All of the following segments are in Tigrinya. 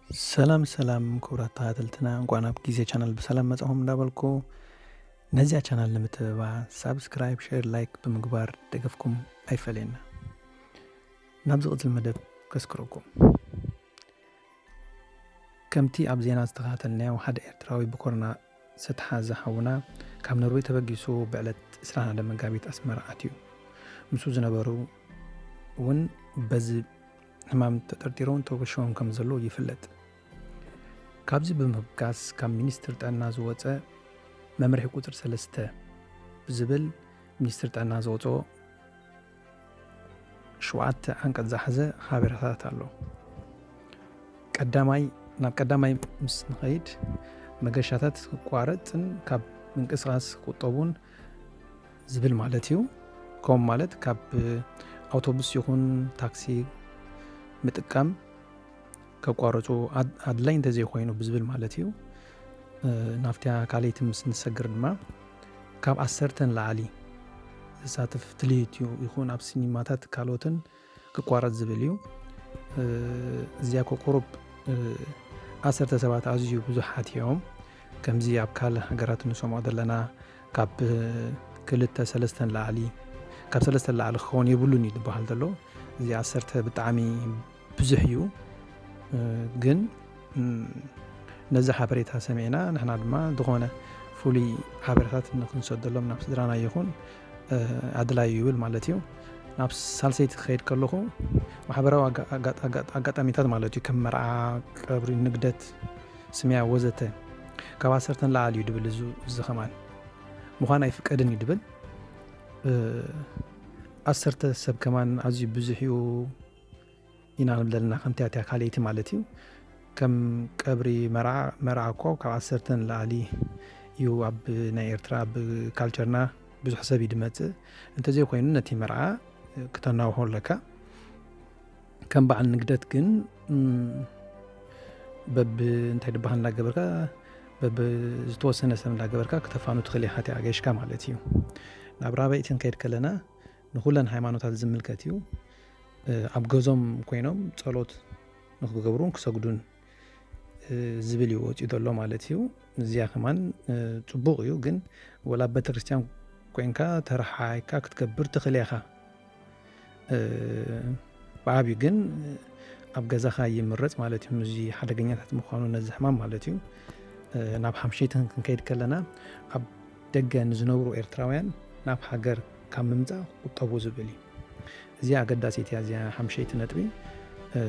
ሰላም ሰላም ክቡራት ተኸታተልትና፣ እንኳን ኣብ ግዜ ቻናል ብሰላም መጻኹም እንዳበልኩ፣ ነዚኣ ቻናል ንምትብባ ሳብስክራይብ፣ ሼር፣ ላይክ ብምግባር ደገፍኩም ኣይፈለየና። ናብ ዝቕጽል መደብ ከስክረኩም። ከምቲ ኣብ ዜና ዝተኸታተልናዮ፣ ሓደ ኤርትራዊ ብኮሮና ዝተሓዘ ሓውና ካብ ኖርዌይ ተበጊሱ ብዕለት ዕስራን ሓደ መጋቢት ኣስመራ ኣትዩ። ምስኡ ዝነበሩ እውን በዚ ሕማም ተጠርጢሮም ተወሽቦም ከም ዘለዉ ይፍለጥ። ካብዚ ብምብጋስ ካብ ሚኒስትር ጥዕና ዝወጸ መምርሒ ቁጽሪ ሰለስተ ብዝብል ሚኒስትር ጥዕና ዝወጽኦ ሸውዓተ ዓንቀጽ ዝሓዘ ሓበሬታታት ኣሎ። ቀዳማይ፣ ናብ ቀዳማይ ምስ ንኸይድ መገሻታት ክቋረጽን ካብ ምንቅስቓስ ክቁጠቡን ዝብል ማለት እዩ። ከም ማለት ካብ ኣውቶቡስ ይኹን ታክሲ ምጥቃም ከቋርጹ ኣድ-፣ ኣድላይ እንተዘይኮይኑ ብዝብል ማለት እዩ። እ፣ ናብታ ካልኣይቲ ምስ ንሰግር ድማ ካብ ዓሰርተ ንላዕሊ ዘሳትፍ ትልሂት እዩ ይኹን ኣብ ሲኒማታት ካልኦትን ክቋረጽ ዝብል እዩ። እ፣ እዚኣ እኮ ቁሩብ፣ እ፣ ዓሰርተ ሰባት ኣዝዩ ብዙሓት እዮም። ከምዚ ኣብ ካልእ ሃገራት እንሰምዖ ዘለና ካብ ክልተ ሰለስተ ንላዕሊ፣ ካብ ሰለስተ ንላዕሊ ክኸውን የብሉን እዩ ዝበሃል ዘሎ። እዚ ዓሰርተ ብጣዕሚ ብዙሕ እዩ። እ፣ ግን፣ እም፣ ነዚ ሓበሬታ ሰሚዕና ንሕና ድማ ዝኾነ ፍሉይ ሓበሬታት ንክንሰደሎም ናብ ስድራና ይኹን፣ እ፣ ኣድላዩ ይብል ማለት እዩ። ናብ ሳልሰይቲ ክኸይድ ከለኹ ማሕበራዊ ኣጋ-፣ ኣጋ-፣ ኣጋ-፣ ኣጋጣሚታት ማለት እዩ፣ ከም መርዓ፣ ቀብሪ፣ ንግደት፣ ስምያ ወዘተ ካብ ዓሰርተ ንላዕሊ እዩ ድብል። እዚ፣ እዚ ከማን ምዃን ኣይፍቀድን እዩ ድብል። እ፣ ዓሰርተ ሰብ ከማን ኣዝዩ ብዙሕ እዩ ኢና ንብል ዘለና፣ ከምቲ ኣትያ ካልኣይቲ ማለት እዩ። ከም ቀብሪ፣ መርዓ፣ መርዓ እኮ ካብ ዓሰርተ ንላዕሊ እዩ ኣብ ናይ ኤርትራ፣ ኣብ ካልቸርና ብዙሕ ሰብ እዩ ድመጽእ። እንተዘይኮይኑ ነቲ መርዓ ክተናውሖ ኣለካ። ከም በዓል ንግደት ግን፣ እም፣ በብ እንታይ ድበሃል እንዳገበርካ፣ በብ ዝተወሰነ ሰብ እንዳገበርካ ክተፋኑ ትኽእል ኢኻ፣ እቲ ኣገሽካ ማለት እዩ። ናብ ራብዐይቲ ክንከይድ ከለና ንኹለን ሃይማኖታት ዝምልከት እዩ። እ፣ ኣብ ገዞም ኮይኖም ጸሎት ንክገብሩን ክሰግዱን፣ እ፣ ዝብል እዩ ወፂኡ ዘሎ ማለት እዩ። እዚኣ ከማን፣ እ፣ ጽቡቕ እዩ፣ ግን ወላ ኣብ ቤተክርስትያን ኮይንካ ተረሓይካ ክትገብር ትኽእል ኢኻ። እ፣ ብዓብዩ ግን ኣብ ገዛኻ ይምረጽ ማለት እዩ። እዚ ሓደገኛታት ምዃኑ ነዚ ሕማም ማለት እዩ። እ፣ ናብ ሓምሸይትን ክንከይድ ከለና ኣብ ደገ ንዝነብሩ ኤርትራውያን ናብ ሃገር ካብ ምምጻእ ክቁጠቡ ዝብል እዩ። እዚኣ ኣገዳሲት እያ፣ እዚኣ ሓምሸይቲ ነጥቢ። እ፣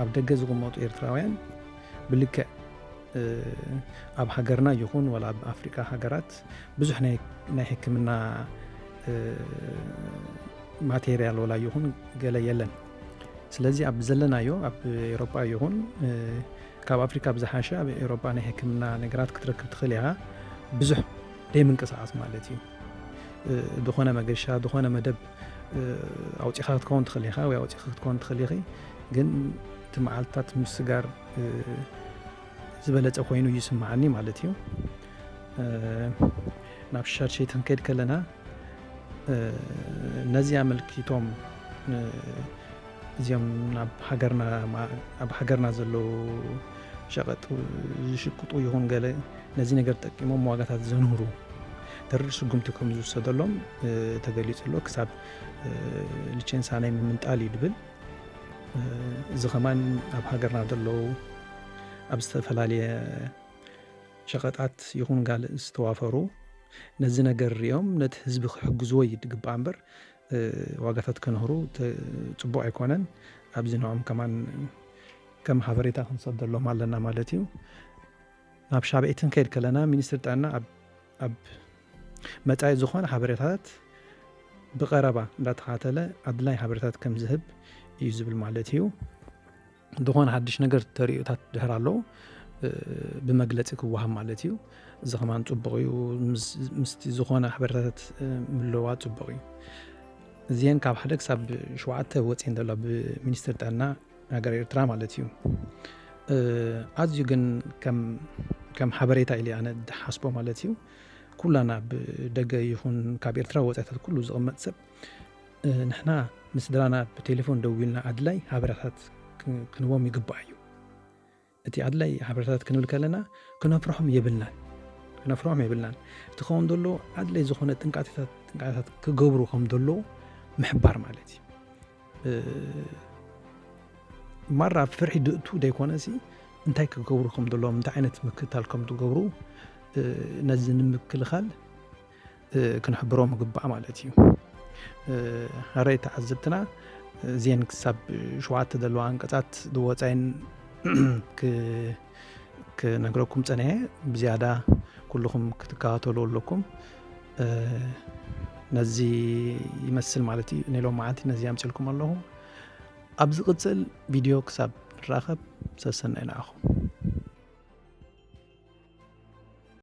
ኣብ ደገ ዝቕመጡ ኤርትራውያን ብልክዕ፣ እ፣ ኣብ ሃገርና ይኹን ወላ ኣብ ኣፍሪቃ ሃገራት ብዙሕ ናይ፣ ናይ ሕክምና፣ እ፣ ማቴርያል ወላ ይኹን ገለ የለን። ስለዚ ኣብ ዘለናዮ፣ ኣብ ኤውሮጳ ይኹን፣ እ፣ ካብ ኣፍሪካ ብዝሓሸ ኣብ ኤውሮጳ ናይ ሕክምና ነገራት ክትረክብ ትኽእል ኢኻ፣ ብዙሕ ደይ ምንቅስቓስ ማለት እዩ። እ፣ ዝኾነ መገሻ፣ ዝኾነ መደብ፣ እ፣ ኣውጺኻ ክትከውን ትኽእል ኢኻ ወይ ኣውጺኻ ክትከውን ትኽእል ኢኺ፣ ግን እቲ መዓልትታት ምስጋር፣ እ፣ ዝበለጸ ኮይኑ ይስምዓኒ ማለት እዩ። እ፣ ናብ ሻድሸይቲ ክንከይድ ከለና፣ እ፣ ነዚ ኣመልኪቶም፣ እ፣ እዚኦም ናብ ሃገርና ማ-፣ ኣብ ሃገርና ዘለዉ ሸቐጥ ዝሽቅጡ ይኹን ገለ ነዚ ነገር ተጠቂሞም ዋጋታት ዘንህሩ ተሪር ስጉምቲ ከም ዝውሰደሎም፣ እ፣ ተገሊጹ ኣሎ። ክሳብ፣ እ፣ ሊቸንሳ ናይ ምምንጣል እዩ ድብል። እ፣ እዚ ኸማን ኣብ ሃገርና ዘለዉ ኣብ ዝተፈላለየ ሸቐጣት ይኹን ጋልእ ዝተዋፈሩ ነዚ ነገር ሪኦም ነቲ ህዝቢ ክሕግዝዎ እዩ ድግባእ እምበር፣ እ፣ ዋጋታት ከንህሩ ተ-፣ ጽቡቕ ኣይኮነን። ኣብዚ ንኦም ከማን ከም ሓበሬታ ክንሰደሎም ኣለና ማለት እዩ። ናብ ሻብዒትን ከይድ ከለና ሚኒስትሪ ጥዕና ኣብ፣ ኣብ መጻኢ ዝኾነ ሓበሬታታት ብቐረባ እንዳተኻተለ ኣድላይ ሓበሬታታት ከም ዝህብ እዩ ዝብል ማለት እዩ። ዝኾነ ሓድሽ ነገር ተርእዮታት ድሕር ኣለዉ፣ እ፣ ብመግለጺ ክወሃብ ማለት እዩ። እዚ ከማን ጽቡቕ እዩ። ምስ፣ ምስቲ ዝኾነ ሓበሬታታት፣ እ፣ ምልውዋጥ ጽቡቕ እዩ። እዚአን ካብ ሓደ ክሳብ ሸውዓተ ወጺኤን ዘሎ ብሚኒስትሪ ጥዕና ሃገር ኤርትራ ማለት እዩ። እ፣ ኣዝዩ ግን ከም፣ ከም ሓበሬታ ኢለ ኣነ ዝሓስቦ ማለት እዩ። ኩላና ብደገ ይኹን ካብ ኤርትራ ወጻኢታት ኩሉ ዝቕመጥ ሰብ፣ እ፣ ንሕና ንስድራና ብቴሌፎን ደዊልና ኣድላይ ሓበሬታታት ክ-፣ ክንቦም ይግባእ እዩ። እቲ ኣድላይ ሓበሬታታት ክንብል ከለና ክነፍርሖም የብልናን። ክነፍርሖም የብልናን። እቲ ክኸውን ዘሎ ኣድላይ ዝኾነ ጥንቃቄታት፣ ጥንቃቄታት ክገብሩ ከም ዘለዎ ምሕባር ማለት እዩ። እ፣ ማራ ፍርሒ ድእቱ ዘይኮነ ሲ እንታይ ክገብሩ ከም ዘለዎም፣ እንታይ ዓይነት ምክትታል ከም ዝገብሩ፣ እ፣ ነዚ ንምክልኻል፣ እ፣ ክንሕብሮም ይግባእ ማለት እዩ። እ፣ ሃረይ ተዓዘብትና፣ እዚአን ክሳብ ሸውዓተ ዘለዋ ኣንቀጻት ዝወጻይን ክ-፣ ክነግረኩም ጸኒሐ። ብዝያዳ ኩልኹም ክትከታተሉ ኣለኩም። እ፣ ነዚ ይመስል ማለት እዩ። ንሎም መዓልቲ ነዚ ኣምጽልኩም ኣለኹ። ኣብ ዝቕጽል ቪድዮ ክሳብ ንራኸብ፣ ሰሰናይ ንዓኹም።